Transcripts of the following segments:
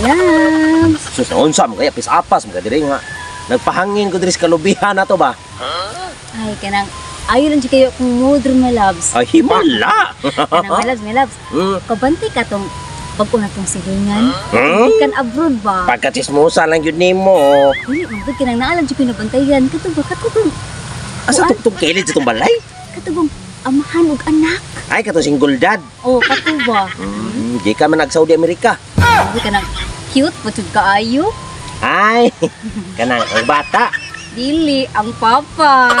Loves. Sus, unsa mo kaya pisapas mo ka diri nga. Nagpahangin ko diri sa kalubihan nato ba? Ay, kanang ayo lang jud kayo kung mood my loves. Ay, himala. Kanang my loves, my loves. Kabantay ka tong bag-o na tong silingan. Ikan abroad ba? Pagkatsismosa lang yun nimo. Dili, magdud kanang naalam jud ko nabantayan. Kato ba katong Asa tugtog kilid sa tong balay? Katong amahan ug anak. Ay, kato single dad. Oh, kato ba? Di ka man nag Saudi America. Di kanang cute pa jud kaayo. Ay, kanang ang bata. Dili ang papa.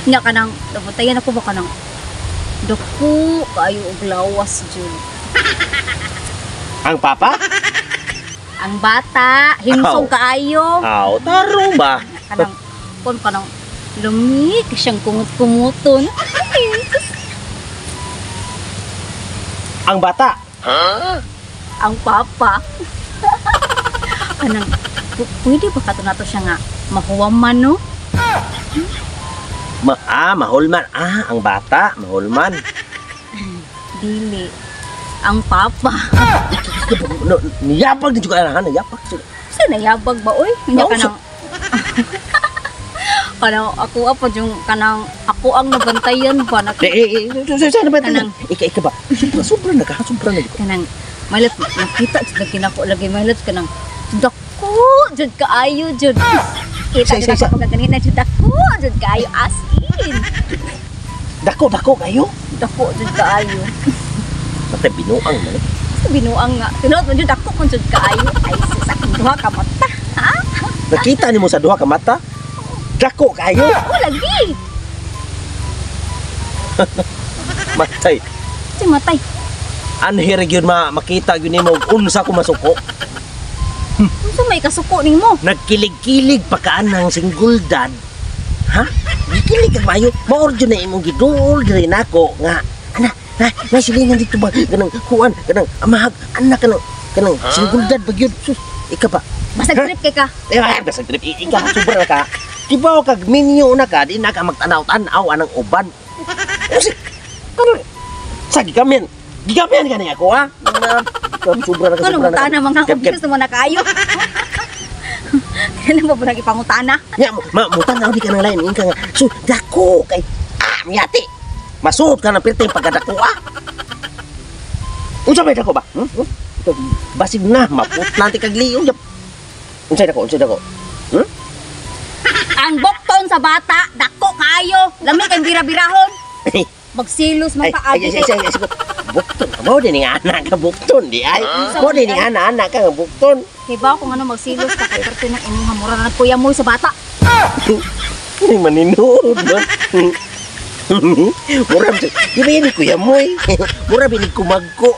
Nya kanang nabantayan ako ba kanang dako kaayo og lawas jud. Ang papa? Ang bata, himsog kaayo. Aw, tarong ba? Kanang kon kanang lumi siyang kumot-kumuton. Ay, Ang bata. Ang papa. Kanang pwede ba kato nato siya nga mahuwaman, no? Mahulman. Ah, ang bata, mahulman. Dili. Ang papa. No, niyapag din juga anahan, niyapag. Sa nayabag ba oy? Nya Oo, kanang kanang ako apa yung kanang ako ang nabantayan ba na Eh, eh, eh, sa ba Kanang- Ika, ika ba? Sobra, sobra na ka, sobra na. Kanang malat nakita jud lagi nako lagi malat kanang dako jud kaayo jud. Kita Sa- jud sa- ako pagkaganina jud dako jud kaayo as in. Dako, dako kayo. Dako jud kaayo. Matay binuang man. Eh. Sa binuang nga. Tinuod man jud dako man jud kaayo. Ay sus, akong duha ka mata. Nakita nimo sa duha ka mata? Dako kayo. Oh, lagi. Matay. Si matay. Anhi ra gyud ma makita gyud nimo unsa ko masuko. Unsa may kasuko nimo? Nagkilig-kilig pa ka anang single dad. Ha? Gikilig ka mayo. Maor jud na imong giduol diri nako nga ana na na silingan dito ba kanang kuan kanang amahag anak kanang kanang single dad ba gyud. Sus, ika ba? Basta trip kay ka. Eh, ay, basta trip ika sobra na ka. Di ba kag minyo na ka, di na ka magtanaw-tanaw anang uban. Kasi, kano, sa gigamyan, gigamyan ka niya ako, ha? Na, sobra na ka, Kano sobra na ka. mutana mga Kep, kep. obvious mo na kaayo. Kailan ba ba nagipangutana? Nya, ma, mutanaw di ka ng lain, ingka nga. So, dako kay, miyati. Masuot ka ng pirting pagkadako, ah. Unsa may dako ba? Hmm? Hmm? Ito, basig na, maputlan ti kag liyo. Unsay dako, unsay dako? Hmm? Ang bukton sa bata, dako kaayo. Lami kay bira-birahon. Magsilos man Ay, ka ay, ay, ay, ay, ay, bukton. Mo din nga anak ka bukton di ay. Mo din nga anak ka nga bukton. Kay ba kung ano magsilos ka kay perte ng imuha mura na kuya mo sa bata. Ay, maninood ba? Mura, di ba yan kuya mo eh? Mura binig kumagko.